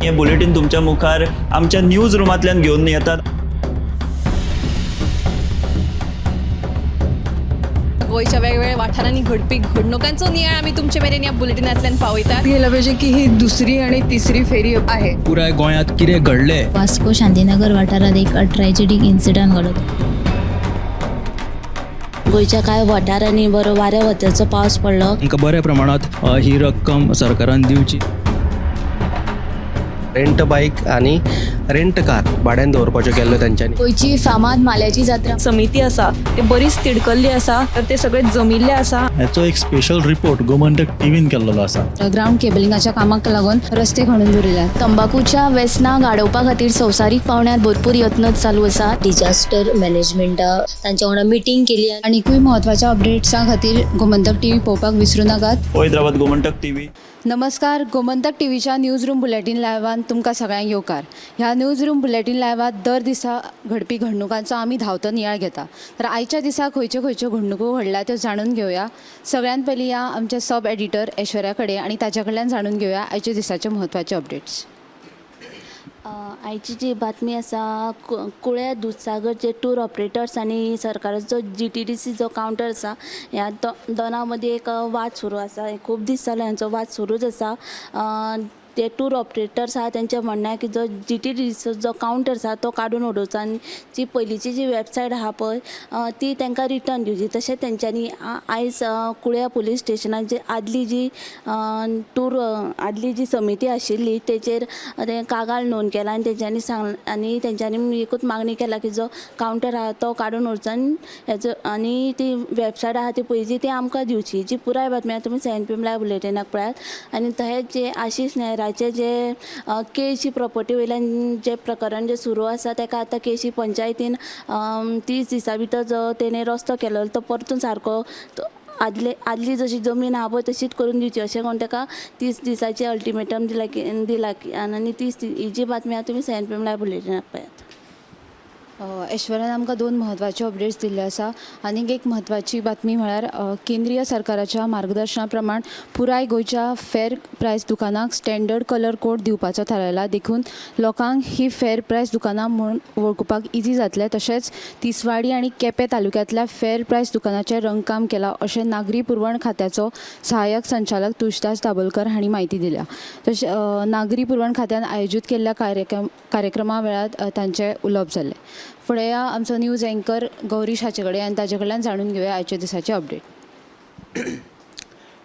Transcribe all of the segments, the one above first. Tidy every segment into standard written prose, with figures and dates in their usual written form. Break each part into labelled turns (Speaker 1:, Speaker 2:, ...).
Speaker 1: हें बुलेटीन तुमच्या मुखार आमच्या न्यूज रुमांतल्यान घेवन येतात.
Speaker 2: गोंयच्या वेगवेगळ्या वाठारांनी घडपी घडणुकांचो नियाळ आमी तुमचे मेरेन ह्या बुलेटिनांतल्यान पावयतात.
Speaker 3: गेलं पाहिजे की ही दुसरी आणि तिसरी फेरी आहे.
Speaker 4: पुराय गोंयांत कितें घडलें.
Speaker 5: वास्को शांतीनगर वाठारात एक ट्रॅजेडीक इन्सिडंट घडलो.
Speaker 6: गोंयच्या कांय वाठारांनी बरो वाऱ्या वताचो पावस पडलो.
Speaker 4: तांकां बऱ्या प्रमाणांत ही रक्कम सरकारान दिवची.
Speaker 7: रेंट बायक आनी रेंट कार भाड्यान दवरपाच्यो केल्ल्यो तेंच्यांनी.
Speaker 8: गोंयची फामाद माल्याची जात्रा.
Speaker 9: समिती आसा ते बरीच तिडकल्ली आसा, तर ते सगळे जमिल्ले आसा.
Speaker 10: हाचो एक स्पेशल रिपोर्ट गोमंतक टीव्हीन केल्लो आसा.
Speaker 3: ग्राउंड केबलिंगाच्या कामाक लागून रस्ते खणून दवरिल्यात.
Speaker 8: तंबाकूच्या वेसनाक आडोवपा खातीर संवसारीक पावंड्यार भरपूर यत्न चालू आसा.
Speaker 5: डिजास्टर मॅनेजमेंटा तांच्या वांगडा मिटींग केली.
Speaker 3: आनिकूय म्हत्वाच्या अपडेट्सां खातीर गोमंतक टीव्ही पळोवपाक विसरूं नाकात.
Speaker 1: पळयत रावात गोमंतक टीव्ही.
Speaker 3: नमस्कार, गोमंतक टीव्हीच्या न्यूज रूम बुलेटीन लायव्हान तुमकां सगळ्यांक येवकार. ह्या न्यूज रूम बुलेटीन लायव्हात दर दिसा घडपी घडणुकांचो आमी धांवतो नियाळ घेता. तर आयच्या दिसा खंयच्यो खंयच्यो घडणुको घडल्या त्यो जाणून घेवया. सगळ्यात पयलीं या आमच्या सब एडिटर ऐश्वर्या कडेन आनी ताच्या कडल्यान जाणून घेवया आयच्या दिसाचे म्हत्वाचे अपडेट्स.
Speaker 6: आयची जी बातमी आसा, कुळ्या दुदसागर जे टूर ऑपरेटर्स आनी सरकाराचो GTDC जो कावंटर आसा, ह्या दोना मदीं एक वाद सुरू आसा. खूब दीस जाले हांचो वाद सुरूच आसा. ते टूर ऑपरेटर्स आहा तेंचें म्हणणें की जो GTDC जो कावंटर आसा तो काडून उडोवचो आनी जी पयलींची जी वेबसायट आहा पळय ती तांकां रिटर्न दिवची. तशेंच तेंच्यांनी आयज कुळ्या पुलीस स्टेशनान जी आदली जी टूर आदली जी समिती आशिल्ली तेचेर ते कागाळ नोंद केला आनी तेंच्यांनी सांग आनी तेंच्यांनी एकूच मागणी केला की जो कावंटर आहा तो काडून उडोवचो आनी हेजो आनी ती वेबसायट आहा ती पयलींची ती आमकां दिवची. जी पुराय बातमी आहा तुमी 7 PM live बुलेटिनाक पळयात. आनी तशेंच जे आशिश नेहराचे जे केशी प्रॉपर्टी वयल्यान जे प्रकरण जे सुरू आसा तेका आतां केशी पंचायतीन 30 दिसां भितर जो तेणें रस्तो केलो तो परतून सारको आदली जशी जमीन आहा पळय तशीच करून दिवची अशें म्हूण तेका 30 दिसाचें अल्टिमेटम दिला की आनी 30 ही जी बातमी आहा तुमी 7 PM live बुलेटिनाक पळयात.
Speaker 3: ऐश्वर्यान आमकां दोन म्हत्वाच्यो अपडेट्स दिल्ल्यो आसा. आनीक एक म्हत्वाची बातमी म्हळ्यार केंद्रीय सरकाराच्या मार्गदर्शना प्रमाण पुराय गोंयच्या फेर प्रायस दुकानांक स्टँडर्ड कलर कोड दिवपाचो थारायला. देखून लोकांक ही फेर प्रायस दुकानां म्हूण वळखुपाक इजी जातलें. तशेंच तिसवाडी आनी केपें तालुक्यांतल्या फेर प्रायस दुकानाचें रंगकाम केलां अशें नागरी पुरवण खात्याचो सहाय्यक संचालक तुळशीदास दाबोलकर हांणी म्हायती दिल्या. तशें नागरी पुरवण खात्यान आयोजीत केल्ल्या कार्यक्रमा वेळार तांचें उलोवप जाल्लें. फुडें या आमचो न्यूज एंकर गौरीश हाचे कडेन आनी ताचे कडल्यान जाणून घेवया आयच्या दिसाचे अपडेट.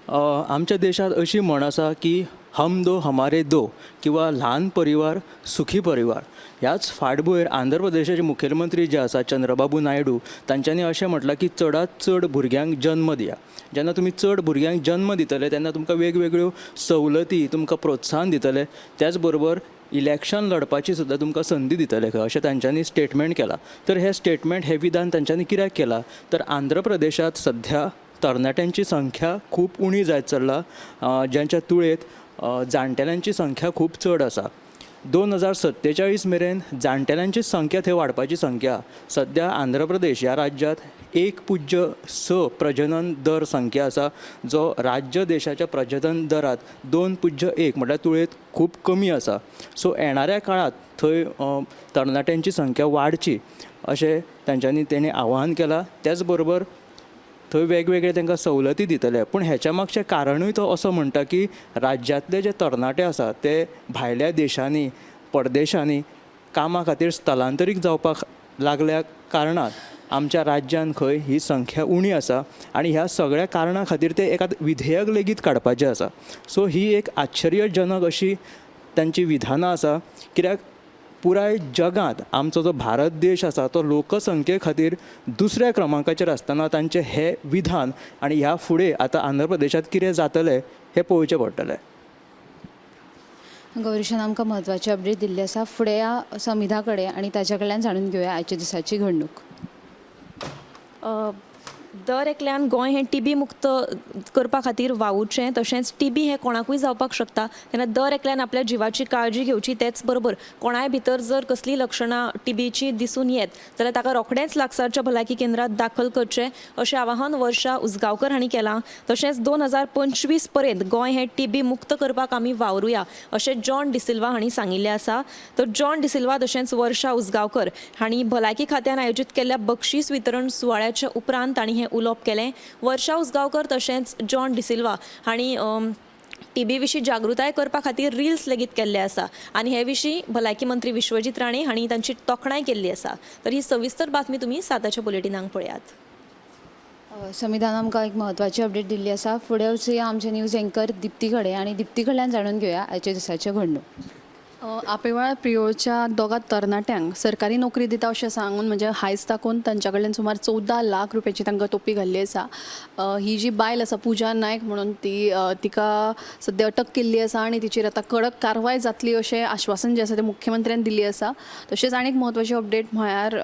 Speaker 4: आमच्या देशांत अशी म्हण आसा की हम दो हमारे दो किंवा ल्हान परिवार सुखी परिवार. ह्याच फाटभुंयेर आंध्र प्रदेशाचे मुखेलमंत्री जे आसा चंद्रबाबू नायडू तांच्यांनी अशें म्हटलां की चडांत चड भुरग्यांक जन्म दिया. जेन्ना तुमी चड भुरग्यांक जन्म दितले तेन्ना तुमकां वेगवेगळ्यो सवलती, तुमकां प्रोत्साहन दितले, त्याच बरोबर इलेक्शन लढपाची सुद्दां तुमकां संदी दितले खंय अशें तांच्यांनी स्टेटमेंट केलां. तर हें स्टेटमेंट, हें विधान तांच्यांनी कित्याक केलां तर आंध्र प्रदेशांत सद्या तरणाट्यांची संख्या खूब उणी जायत चल्ला, ज्यांच्या तुळेंत जाणटेल्यांची संख्या खूब चड आसा. 2047 मेरेन जाणटेल्यांची संख्या थंय वाडपाची संख्या सद्या आंध्र प्रदेश ह्या राज्यांत 1.6 प्रजनन दर संख्या आसा, जो राज्य देशाच्या प्रजनन दरांत 2.1 म्हटल्यार तुळेंत खूब कमी आसा. सो येणाऱ्या काळांत थंय तरणाट्यांची संख्या वाडची अशें तांच्यांनी तेणी आवाहन केलां. त्याच बरोबर थंय वेगवेगळे तांकां सवलती दितले, पूण हेच्या मागचें कारणूय तो असो म्हणटा की राज्यांतले जे तरणाटे आसा ते भायल्या देशांनी, परदेशांनी कामा खातीर स्थलांतरीत जावपाक लागल्या कारणान आमच्या राज्यांत खंय ही संख्या उणी आसा आनी ह्या सगळ्या कारणां खातीर ते एकाद विधेयक लेगीत काडपाचें आसा. सो ही एक आश्चर्यजनक अशी तांची विधानां आसा, कित्याक पुराय जगांत आमचो जो भारत देश आसा तो लोकसंख्ये खातीर दुसऱ्या क्रमांकाचेर आसतना तांचें हें विधान आनी ह्या फुडें आतां आंध्र प्रदेशांत कितें जातलें हें पळोवचें पडटलें.
Speaker 3: गौरीशान आमकां म्हत्वाची अपडेट दिल्ली आसा. फुडें या समिधा कडेन आनी ताच्या कडल्यान जाणून घेवया आयच्या दिसाची घडणूक.
Speaker 9: दर एकल्यान गोंय हें टीबी मुक्त करपा खातीर वावुरचें. तशेंच टीबी हें कोणाकूय जावपाक शकता, तेन्ना दर एकल्यान आपल्या जिवाची काळजी घेवची. तेच बरोबर कोणाय भितर जर कसलीय लक्षणां टीबीची दिसून येत जाल्यार ताका रोखडेंच लागसारच्या भलायकी केंद्रात दाखल करचें अशें आवाहन वर्षा उजगांवकर हांणी केलां. तशेंच 2025 पर्यंत गोंय हें टीबी मुक्त करपाक आमी वावरुया अशें जॉन डिसिल्वा हांणी सांगिल्लें आसा. तर जॉन डिसिल्वा तशेंच वर्षा उजगांवकर हांणी भलायकी खात्यान आयोजीत केल्ल्या बक्षीस वितरण सुवाळ्याच्या उपरांत तांणी हें उलोवप केलें. वर्षा उजगांवकर तशेंच जॉन डिसिल्वा हांणी टीबी विशीं जागृताय करपा खातीर रिल्स लेगीत केल्ले आसा आनी हे विशीं भलायकी मंत्री विश्वजीत राणे हांणी तांची तोखणाय केल्ली आसा. तर ही सविस्तर बातमी तुमी 7च्या बुलेटिनाक पळयात.
Speaker 3: समिधान आमकां एक म्हत्वाची अपडेट दिल्ली आसा. फुडें वचुया आमचे न्यूज एंकर दिप्ती कडेन आनी दिप्ती कडल्यान जाणून घेवया आयच्या दिसाच्यो घडणूक.
Speaker 2: आपेवाळ प्रियोळच्या दोगा तरणाट्यांक सरकारी नोकरी दिता अशें सांगून म्हणजे हायस दाखोवन तांच्या कडल्यान सुमार 14 लाख रुपयाची तांकां तोपी घाल्ली आसा. ही जी बायल आसा पूजा नायक म्हणून ती तिका सद्या अटक केल्ली आसा आनी तिचेर आतां कडक कारवाय जातली अशें आश्वासन जें आसा तें मुख्यमंत्र्यान दिल्ली आसा. तशेंच आनीक म्हत्वाची अपडेट म्हळ्यार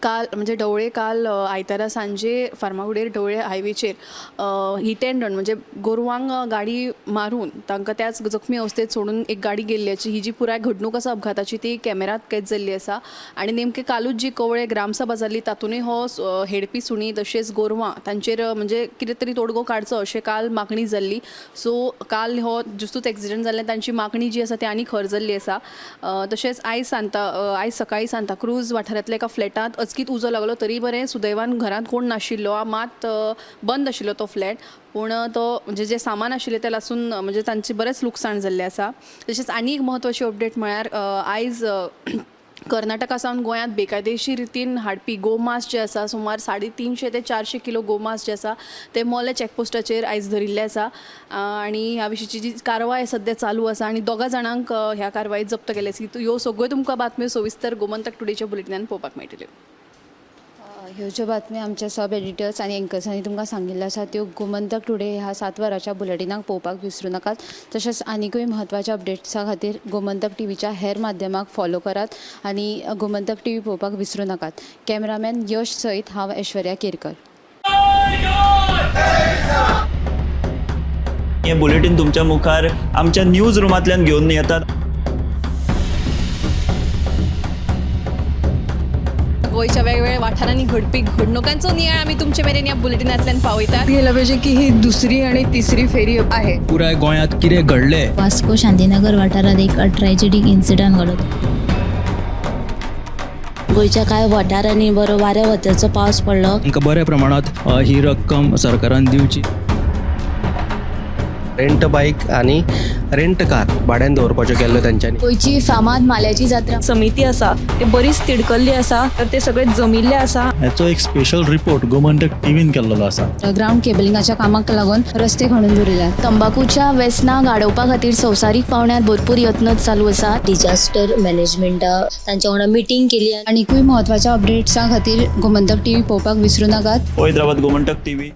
Speaker 2: काल म्हणजे ढवळे काल आयतारा सांजे फार्मागुडयेर ढवळे हायवेचेर हिट एंड रन म्हणजे गोरवांक गाडी मारून तांकां त्याच जखमी अवस्थेत सोडून एक गाडी गेल्ल्याची ही जी पुराय घडणूक आसा अपघाताची ती कॅमेरात कैद जाल्ली आसा. आनी नेमके कालूच जी कवळे ग्रामसभा जाल्ली तातूंतय हो हेडपी सुणी तशेंच गोरवां तांचेर म्हणजे कितें तरी तोडगो काडचो अशें काल मागणी जाल्ली. सो काल हो जुस्तूच एक्सिडंट जाल्ल्यान तांची मागणी जी आसा ती आनी खर जाल्ली आसा. तशेंच आयज आयज सकाळीं सांताक्रूज वाठारांतल्या एका फ्लॅटांत अचकीत उजो लागलो. तरी बरें सुदैवान घरांत कोण नाशिल्लो, मात बंद आशिल्लो तो फ्लॅट, पूण तो म्हणजे जें सामान आशिल्लें तें लासून म्हणजे तांचें बरेंच लुकसाण जाल्लें आसा. तशेंच आनी एक म्हत्वाची अपडेट म्हळ्यार आयज कर्नाटका सावन गोंयांत बेकायदेशीर रितीन हाडपी गोमांस जें आसा सुमार 350 ते 400 किलो गोमांस जें आसा तें मोलें चॅकपोस्टाचेर आयज धरिल्लें आसा. आनी ह्या विशींची जी कारवाय सद्या चालू आसा आनी 2 जाणांक ह्या कारवायेत जप्त केले आसा. ह्यो सगळ्यो तुमकां बातम्यो सविस्तर गोमंतक टुडेच्या बुलेटिनान पळोवपाक मेळटल्यो.
Speaker 3: ह्यो ज्यो बातम्यो आमच्या सब एडिटर्स आनी एंकर्सांनी तुमकां सांगिल्ल्यो आसा त्यो गोमंतक टुडे ह्या 7 वरांच्या बुलेटिनाक पळोवपाक विसरूं नाकात. तशेंच आनिकूय म्हत्वाच्या अपडेट्सा खातीर गोमंतक टीव्हीच्या हेर माध्यमाक फॉलो करात आनी गोमंतक टीव्ही पळोवपाक विसरूं नाकात. कॅमेरामॅन यश सयत हांव ऐश्वर्या केरकर.
Speaker 1: हे बुलेटीन तुमच्या मुखार आमच्या न्यूज रुमांतल्यान घेवन येतात.
Speaker 2: गोंयच्या वेगवेगळ्या वाठारांनी घडपी घडणुकांचो नियाळ आमी तुमचे मेरेन ह्या बुलेटिनांतल्यान पावयतात.
Speaker 11: गेलं पाहिजे की ही दुसरी आणि तिसरी फेरी आहे.
Speaker 4: पुराय गोंयांत कितें घडलें.
Speaker 5: वास्को शांतीनगर वाठारांत एक ट्रेजेडीक इन्सिडंट घडलो. गोंयच्या कांय वाठारांनी बरो वाऱ्या वताचो पावस पडलो.
Speaker 4: तांकां बऱ्या प्रमाणांत ही रक्कम सरकारान दिवची.
Speaker 7: रेंट बायक आनी रेंट कार भाड्यान दवरपाच्यो केल्ल्यो तेंच्यांनी.
Speaker 8: गोंयची फामाद माल्याची जात्रा
Speaker 9: समिती आसा ते बरीच तिडकल्ली आसा. तर ते सगळे जमिल्ले आसा.
Speaker 10: हाचो एक स्पेशल रिपोर्ट गोमंतक टीव्हीन केल्लो आसा.
Speaker 3: ग्रावंड केबलिंगाच्या कामाक लागून रस्ते खणून दवरिल्यात.
Speaker 8: तंबाखूच्या वेसनाक आडोवपा खातीर संवसारीक पावंड्यार भरपूर यत्न चालू आसात.
Speaker 5: डिजास्टर मॅनेजमेंटा तांच्या वांगडा मिटींग केली.
Speaker 3: आनिकूय म्हत्वाच्या अपडेट्सां खातीर गोमंतक टीव्ही पळोवपाक विसरूं नाकात.
Speaker 1: पळयत रावात गोमंतक टीव्ही.